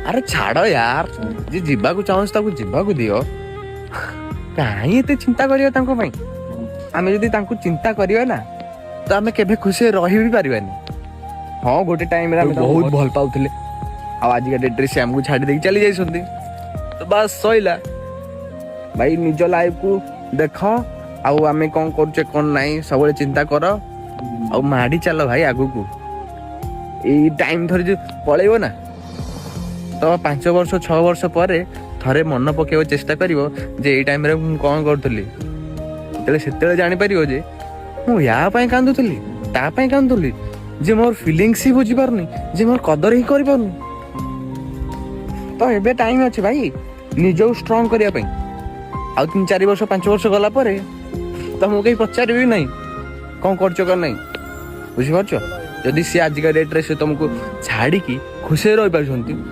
ଆରେ ଛାଡ଼ ୟାର, ଯିଏ ଯିବାକୁ ଚାହୁଁଛି ତାକୁ ଯିବାକୁ ଦିଅ। କାହିଁ ଏତେ ଚିନ୍ତା କରିବା ତାଙ୍କ ପାଇଁ? ଆମେ ଯଦି ତାଙ୍କୁ ଚିନ୍ତା କରିବା ନା, ତ ଆମେ କେବେ ଖୁସିରେ ରହି ବି ପାରିବାନି। ହଁ, ଗୋଟେ ଟାଇମରେ ଆମେ ତାଙ୍କୁ ବହୁତ ଭଲ ପାଉଥିଲେ ଆଉ ଆଜିକା ଡେଟ୍ରେ ସେ ଆମକୁ ଛାଡ଼ି ଦେଇକି ଚାଲି ଯାଇଛନ୍ତି, ତ ବାସ୍ ସଇଲା ଭାଇ। ନିଜ ଲାଇଫକୁ ଦେଖ ଆଉ ଆମେ କଣ କରୁଛେ କଣ ନାହିଁ ସବୁବେଳେ ଚିନ୍ତା କର ଆଉ ମାଡ଼ି ଚାଲ ଭାଇ ଆଗକୁ। ଏଇ ଟାଇମ ଥରେ ଯୋଉ ପଳେଇବ ନା, ତ 5 ବର୍ଷ 6 ବର୍ଷ ପରେ ଥରେ ମନ ପକେଇବାକୁ ଚେଷ୍ଟା କରିବ ଯେ ଏଇ ଟାଇମରେ ମୁଁ କଣ କରୁଥିଲି। ସେତେବେଳେ ଜାଣିପାରିବ ଯେ ମୁଁ ୟା ପାଇଁ କାନ୍ଦୁଥିଲି, ତା ପାଇଁ କାନ୍ଦୁଥିଲି, ଯେ ମୋର ଫିଲିଙ୍ଗସ୍ ହିଁ ବୁଝିପାରୁନି, ଯେ ମୋର କଦର ହିଁ କରିପାରୁନି। ତ ଏବେ ଟାଇମ ଅଛି ଭାଇ ନିଜକୁ ଷ୍ଟ୍ରଙ୍ଗ କରିବା ପାଇଁ। ଆଉ 3-4 ବର୍ଷ 5 ବର୍ଷ ଗଲା ପରେ ତମକୁ କେହି ପଚାରିବେ ନାହିଁ କଣ କରୁଛ କଣ ନାହିଁ, ବୁଝିପାରୁଛ? ଯଦି ସିଏ ଆଜିକା ଡେଟ୍ରେ ସେ ତମକୁ ଛାଡ଼ିକି ଖୁସିରେ ରହିପାରୁଛନ୍ତି।